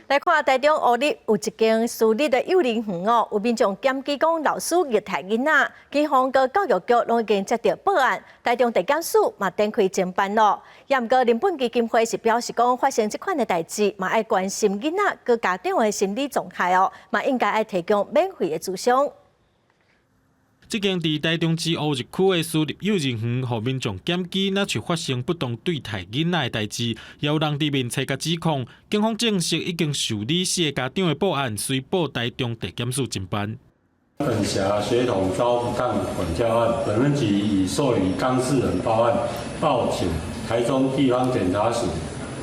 來看台中烏日有一間私立的幼兒園哦，有民眾檢舉講老師虐待囡仔，警方佮教育局攏已經接到報案，台中地檢署嘛展開偵辦咯。也毋過人本基金會是表示講，發生這款的代誌，嘛愛關心囡仔佮家長的心理狀態哦，嘛應該愛提供免費的諮商。這間佇台中市烏日區的私立幼兒園，予民眾檢舉，若像發生不當對待囡仔的代誌，也有人佇面冊共指控。警方證實已經受理四个家長的報案，隨報台中地檢署偵辦。本轄學童遭不當管教案，本分局已受理當事人報案，報請台中地方檢察署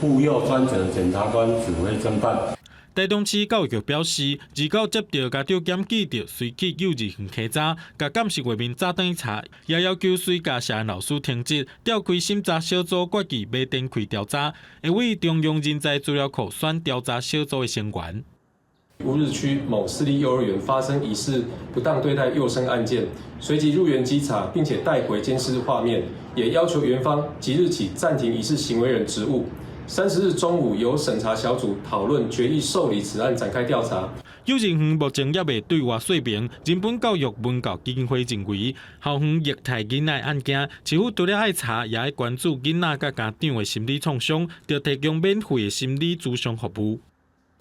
婦幼專責檢察官指揮偵辦。台中市教育局表示，二九接到家長檢舉，就隨去幼兒園稽查，共監視畫面早轉去查，也要求隨共涉案老師停職，調開審查小組，決議欲展開調查，會委中央人才資料庫選調查小組的成員。烏日區某私立幼兒園發生疑似不當對待幼生案件，隨即入園稽查，並且帶回監視畫面，也要求園方即日起暫停疑似行為人職務。30日中午，由審查小組討論決議受理此案，展開調查。幼兒園目前猶未對外說明。人本教育文教基金會認為，校園虐待囡仔案件，市府除了愛查，也愛關注囡仔佮家長的心理創傷，著提供免費的心理諮商服務。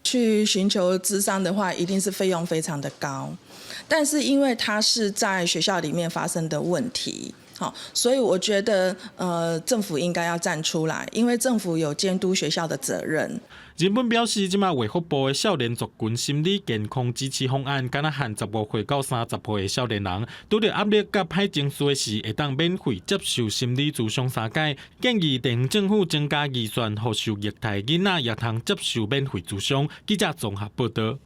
去尋求諮商的話，一定是費用非常的高，但是因為他是在學校裡面發生的問題。好，所以我覺得，政府應該要站出來，因為政府有監督學校的責任。人本表示，這馬衛福部的少年族群心理健康支持方案，敢若限15歲到30歲的少年人，拄著壓力佮歹情緒時，會當免費接受心理諮商三擺。建議地方政府增加預算，予受虐待囡仔也通接受免費諮商。記者綜合報導。